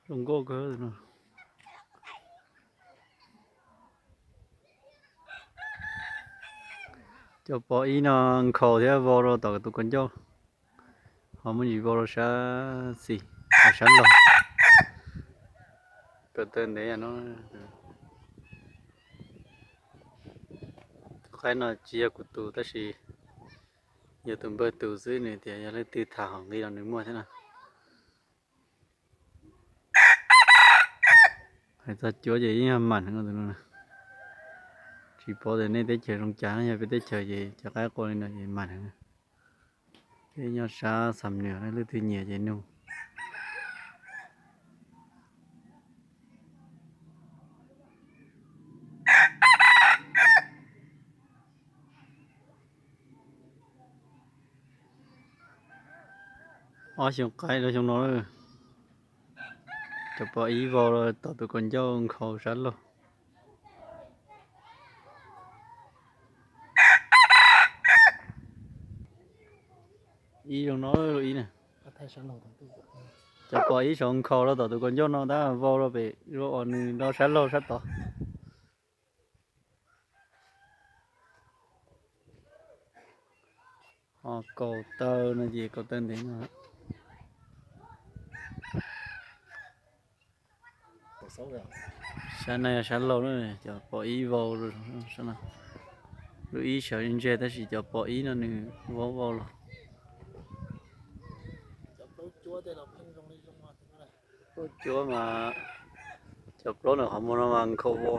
Zoo nkauj kawg no. Cov pos ib no nkhaus thiab vau rau tom tus kaus ncauj, ho muaj ntsis vau rau sab xis, sab laug. Ko taw ntev no. Tus qaib no tsis yog kuv tus tab sis yog tus npawg tus xwb, nws tias yog leej twg tham hom nqi los nws muaj thiab na. Hais txog cuab ces yeej yog mam heev tus no. Tsis paub tias nej teb chaws zoo cas, yog peb teb chaws ces cov qaib qua li no ces mam heev. Peb nyob sab Xam Nuas, leej twg nyiam ces nug. Ob xyoo qaib rau xyoo no lawm. Cov pos ib vau rau tom tus kaus ncauj nkhaus sab laug. Ib zoo no ib na. Cov pos ib saum nkhaus rau tom tus kaus ncauj no tab vau rau pem, rau uas nws rau sab laug sab tod. Ho kaus taw no ces kaus taw ntev no. Sab no yog sab laug na, cov pos ib vau, lub ib sawv ntseg tab sis cov pos ib no nws vau vau los. Plaub cuab mas, cov plaub ntawm qhov muag no mas nkhaus vau.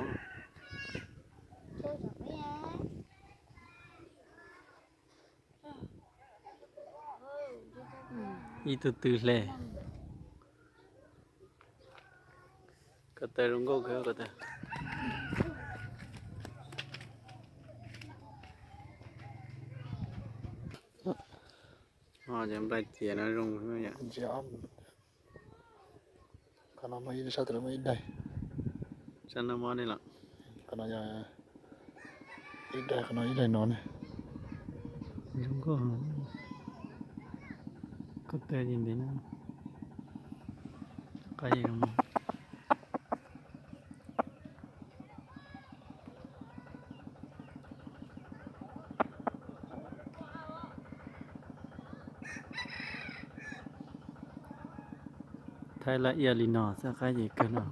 Ib tug twg hle. Ko taw zoo nkauj kawg ko taw. Cov nplai ciav no zoo. Qhov no muaj ib sab, muaj ib daim. Sab no muaj ne los. Qhov no yog ib daim, qhov no ib daim no ne. Zoo nkauj. Ko taw ces ntev na. Qab zoo. Thaij laj ia li no xwb, qab ces kawg no.